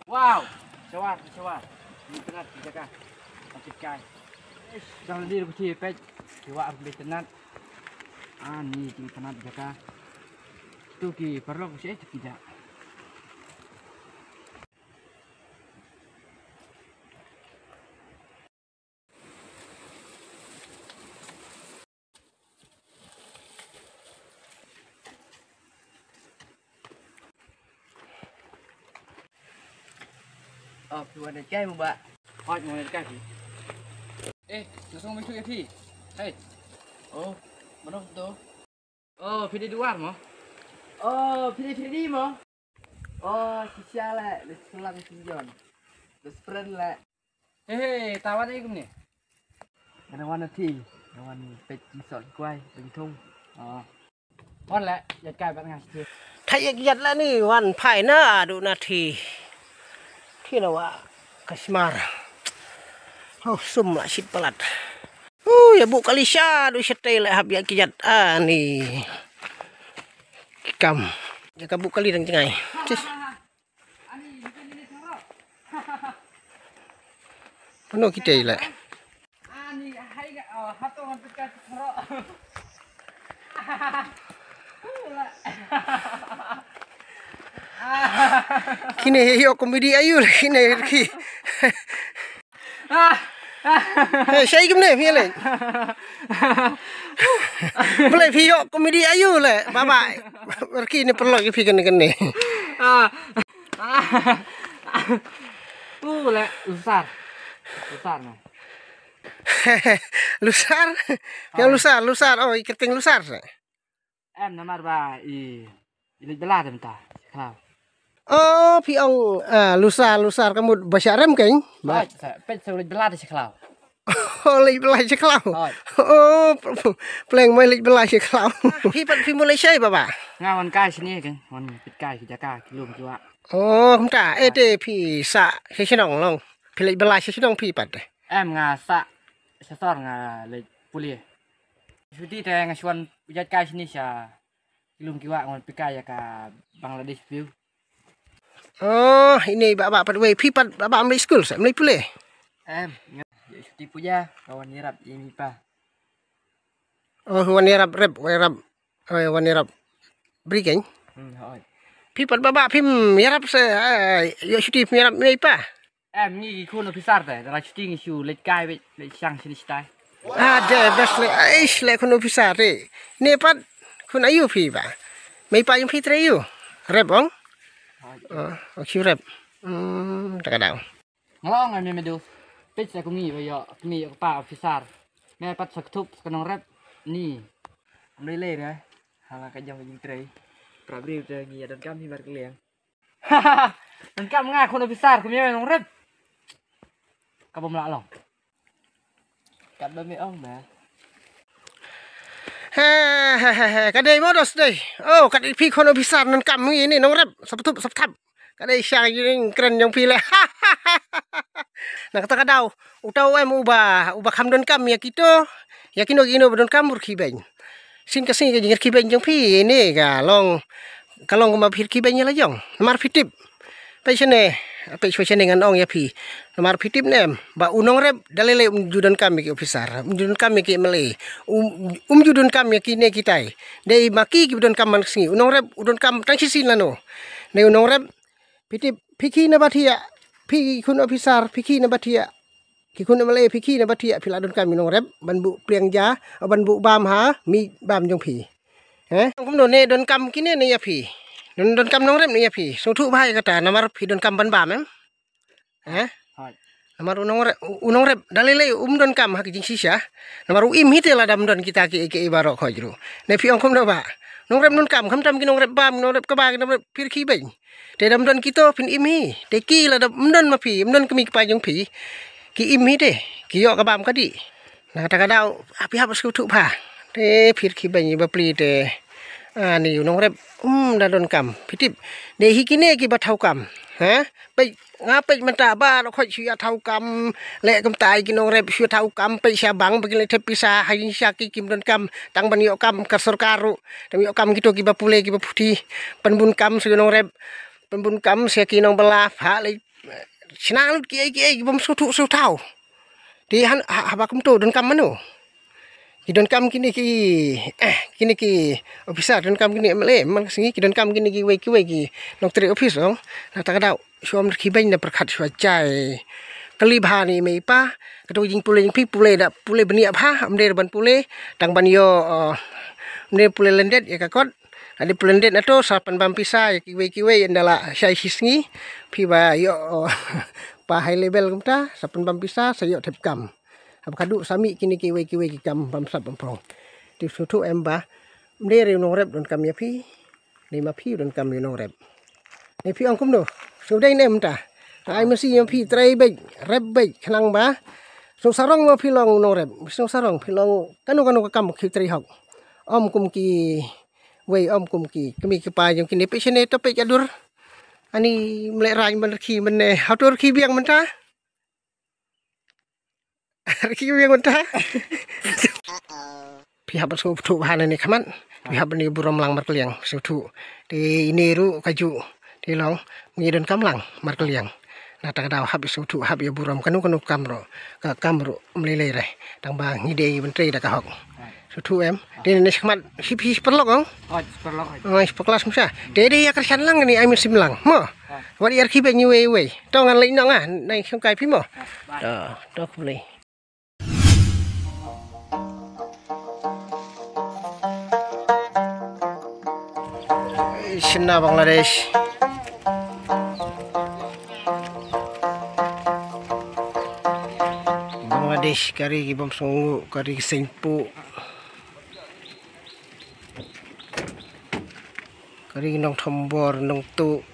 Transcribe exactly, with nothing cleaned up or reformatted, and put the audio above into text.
Wow, shawar, shawar. Ni tnat ki jaka. Atit kai. Dang di ruti pet. Ki wa ar di tnat. Ah, ni ki tnat jaka. Tu ki parlok shi tu ki ja. Oh, phi wan kai mo ba? Hoi, mo kai phi. Eh, tu song mi tu ya phi. Hey. Oh, mano tu? Oh, phi di duar mo? Oh, phi di, phi di mo? Oh, shisha le, le selang sinjon. Le spren le. He he, tawan ai kumne. Kena wan na thi, kena wan pet ki sol kwai, bing thung. Oh. Wan le, yat kai bat ngas thi. Thai yak yat la ni wan phai na du na thi. Thi na wa kashmar. Oh, sum la shit palat. Uh, ya bu kali sha du shatei le hap yak yat ani. Kam. Ya ka bu kali dang jengai. Tis. Ano kita ila? Kine he yo komedi ayu le kine ki. Hey, shai kim ne phi le. Bole phi yo komedi ayu le. Baba. Rki ne perlu ki phi kene kene. Ah. Ah. Uh, le, lusar. Lusar, nah. Lusar? Ya, oh, lusar, lusar. Oh, i kyrteng lusar. Em, namar ba i, i leit bela de mynta. Khlaw. Oh, phi ong, ah, lusar, lusar ka mut ba shah rem keiñ. Ba. Peit sa, peit sa leit bela de shi khlaw. Oh, leit bela shi khlaw. Hoi. Oh, pleng mai leit bela shi khlaw. Phi pat phi mut leit shai baba? Nga wan kai shini keiñ, wan peit kai ki jaka ki lum ki wah. Oh, kumta, eh, te phi sah sha shnong long. Phi leit bela sha shnong phi pat. Em, nga sah sha sor, nga leit pule. Shuti te nga shu wan peit kai shini sha ki lum ki wah, nga wan peit kai ïa ka Bangladesh view. Oh, ine baba pat wei, phi pat baba mlei skul sa, mlei pule. Em, nga ïa shuti puja, ka wan ïarap ïa i pa. Oh, wan ïarap rep, wan ïarap. Oh, wan ïarap. Bri keiñ. Hmm, hoi. Phi pat baba phim ïarap sa, eh, ïa shuti phim ïarap mei pa. Em, ngi ki khun officer te, da la shuti ngi shu leit kai beit, leit shang shini shatai. Ah, de best le, aish le khun officer te. Ne pat khun ayu phi ba. Mei pa yung phi tre yu. Rep ong. Oh, ong shu rep. Hmm, ta ka daw. Nga la ong ai me me du. Peit sa kumi ba ïoh, kumi ïoh ka pa officer. Me pat sa kthup sa ka nongrep ni. Am lei lei re. Hala ka jong ka jingtrei. Pra briew te ngi ïa donkam hi bar ka liang. Donkam nga khun officer, kumi ïa nongrep. Ka bym lah long. Kat ba me ong ba. He he he he, ka dei mo dos dei. Oh, ka dei phi khun officer, donkam ngi ni nongrep, sa pthup sa pthap. Ka dei sha ïing kren jong phi le. Na kata ka daw, uta u em uba, uba kham donkam ïa kito, ïa kino kino ba donkam u rkhie beiñ. Shisien ka sngi ka jingïarkhie beiñ jong phi ne ka long, ka long kumba phi rkhie beiñ ïa la jong. Namar phi tip. Peit shane, peit shwa shane ngan ong ïa phi. Namar phi tip ne em ba u nongrep da lei lei um ju donkam ïa ki officer, um ju donkam ïa ki M L A, um, um ju donkam ïa kine kitai. Dei ma ki kiba donkam man ka sngi. U nongrep u donkam tang shisien lano. Dei u nongrep, phi tip, phi khie na ba thiah, phi khun officer, phi khie na ba thiah. Ki khun M L A phi khie na ba thiah, phi la donkam ïa u nongrep ban buh pliang ja, ban buh bam ha mih bam jong phi. He? Kumno ne donkam kine ne ïa phi? Don, donkam nongrep ne ïa phi? Sngewthuh bha ïa kata, namar phi donkam ban bam em? He? Hooid. Namar u nongrep, u nongrep da lei lei um donkam ha ka jingshisha. Namar u im hi te lada ym don kita kiei kiei baroh khoit ruh. Ne phi ong kumno ba? Nongrep donkam, khamtam ki nongrep bam, ki nongrep kaba, ki nongrep pyrkhie beiñ. Te da ym don kito phin im hi. Te ki lada ym don ma phi, ym don kmie kpa jong phi, ki im hi te, ki ïoh ka bam ka dih. Na kata ka daw, ah, phi hap sngewthuh bha. Te pyrkhie beiñ bapli te. Ah, ni u nongrep um da donkam. Phi tip. Dei hi kine kiba thaw kam. Ha? Peit, nga peit mynta baroh khoit shu ïa thaw kam. Leh kumta ïa ki nongrep shu ïa thaw kam, peit sha bank ba ki leh thep pisa ha ïing sha ki kim donkam. Tang ban ïoh kam ka sorkar ruh. Tang ïoh kam kito kiba pule kiba puthi. Pynbun kam sha ki nongrep. Pynbun kam sha ki nongbylla, ha leh Shna lut ki ei ki ei ki bym sngewthuh sngewthaw. Te han ha- haba kumto donkam mano? Ki donkam kine ki, eh, kine ki officer, donkam kine M L A man ka sngi, ki donkam kine kiwei kiwei ki nongtrei office ong. Na ta ka daw shuwa ym rkhie beiñ, na pyrkhat shuwa jai. Kali bha ne i mei i pa, kato ka jingpule jong phi, pule da pule bniah bha, ym dei ban pule tang ban ïoh, eh, ym dei pule lyndet ïa ka kot. Lada pule lyndet na to sa pynbam pisa ïa kiwei kiwei, ynda la shai shi sngi phi ba ïoh, eh, pa high level kumta, sa pynbam pisa, sa ïoh thep kam. Haba ka duh sa mih kine kiwei kiwei ki kam bam sap bam phong. Te sngewthuh em ba ym dei re u nongrep donkam ïa phi, dei ma phi donkam ïa u nongrep. Ne phi ong kumno? Sngewdei ne mynta? Ai masi ïa phi, trei beit, rep beit, khnang ba sngewsarong ma phi long u nongrep. Sngewsarong phi long kano kano ka kam ki trei hok. Ym kum kiwei, ym kum ki kmie ki kpa jong kine. Peit shane to, peit ka dur. Ani ym lehrain ban rkhie mynne. Hato rkhie biang mynta? Rkhie biang mynta. Phi hap ban sngewthuh bha nangne khmat. Phi hap ban ïa burom lang markylliang, sngewthuh. Te ine ruh kajuh te long, ngi donkam lang markylliang. Na ta ka daw hap ïa sngewthuh, hap ïa burom, kano kano kam ruh, ka kam ruh ym lei lei re. Tang ba ngi dei ban trei da ka hok. Sngewthuh em. Te nangne shakhmat shi phi shi paralok ong? Hooid, shi paralok, hooid. Oh, shi paralok kumsa. Te dei ïa kyrshan lang kane, ai mynsiem lang mo. Wat ïa rkhie beiñ iwei iwei. To ngan leit noh nga, nang shongkai phi mo. To, to khublei. Shynna Bangladesh. Bangladesh, ka ri ki bym sngewnguh, ka ri ki seng puh, ka ri ki nongthombor nongtuh.